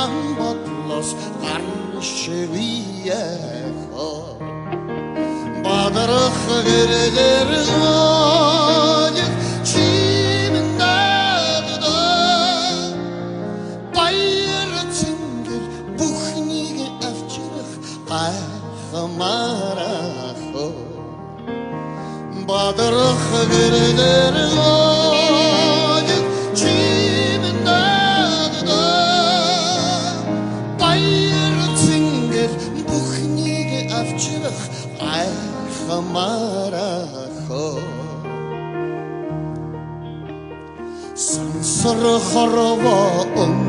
хаан бодлоос гаршвие Бадрах гэрэлэр олих чимнадда Баяр цэнгэл бүхнийг авчрах гайхмаарах Бадрах гэрэлэр олих чимнадда Баяр цэнгэл бүхнийг авчрах гайхмаарах Сансар хорвоо